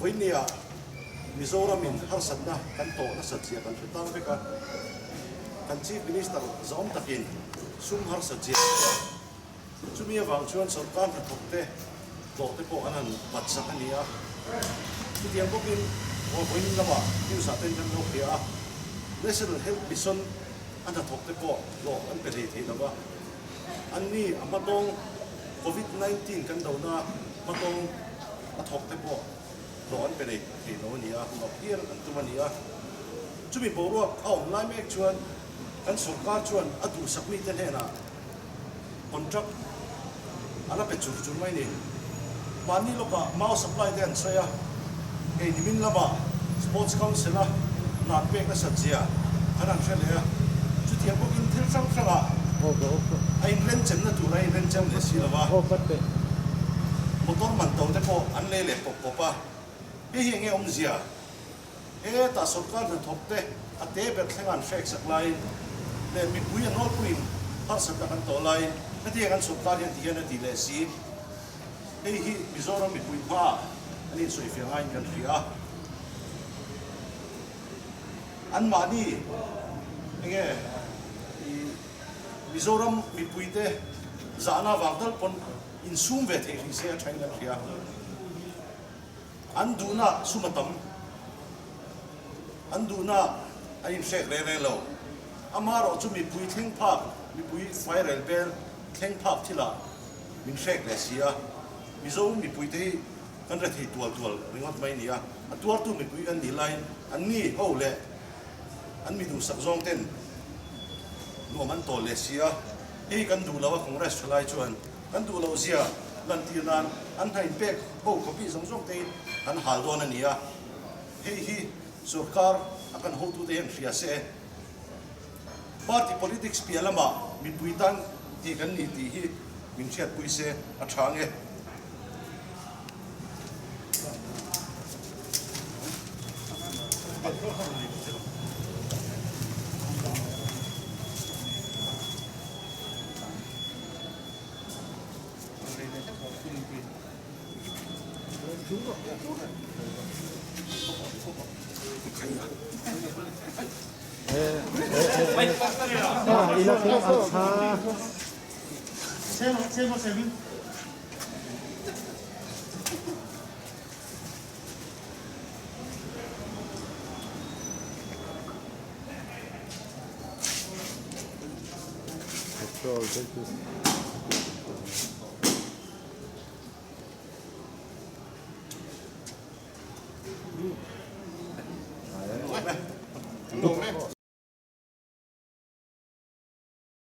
Vawinia Mizoramin harsatna kan tawh nasat zia kan hre tang vek a, kan Chief Minister zawm takin sum harsat zia a hria a. Chumi avang chuan sorkar hnathawkte hlawhte pawh an han bat sak a ni a. Chutiang bawkin vawiin lamah news ah ten kan lo hria a, National Health Mission a hnathawkte pawh hlawh an pe hlei thei lo va. Anni a hmatawng Covid 19 kan dona hmatawng a thawkte pawh hlawh an pe lei thei lo a ni a, hlawh hial an tum a ni a. Chumi boruak a awm lai mek chuan kan sorkar chuan a duhsak mite hnenah contract a la pe chur chur mai ni. Mahni lawkah mau supply te an sawi a, hei nimin lamah Sports Council a hna an pek nasat zia khan an hre leh a, chutiang bawkin thil hrang hrangah a inrenchenna tur a inrenchem leh si lo va, motor man to te pawh an lei leh pawp pawp a, hei hi enge awmzia? Hetah sorkar hnathawk te a te ber thleng an hrek sak laiin leh mipui a nawlpuiin harsatna kan tawh laiin hetiang an sorkar hian ti hian a ti leh si. Hei hi Mizoram mipui hmaah an insawifiah ngaiin kan hria a. Anmahni enge i Mizoram mipuite zahna avang tal pawn insum ve theih hrih se a thain kan hria. An duhna sum a tam. An duhna an inhrek reng reng lo. Amaherawh chu mipui thleng phak, mipui fairel bel thleng phak thilah min hrek leh si a. Mizo mipuite hi kan rethei tual tual ringawt mai ni a. A tuartu mipui kan nih laiin anni ho leh an mi duhsak zawng ten nuam an tawl leh si a. Hei kan duh lo a Congress thalai chuan. Kan duh loh zia lantir nan an hna inpek ho copy zawng zawng te kan hal dawn a ni a, hei hi sorkar a kan hotute hian hria se party politics piah lamah mipui tan ti kan ni tih hi min hriatpui se a tha nge. Petrol te chu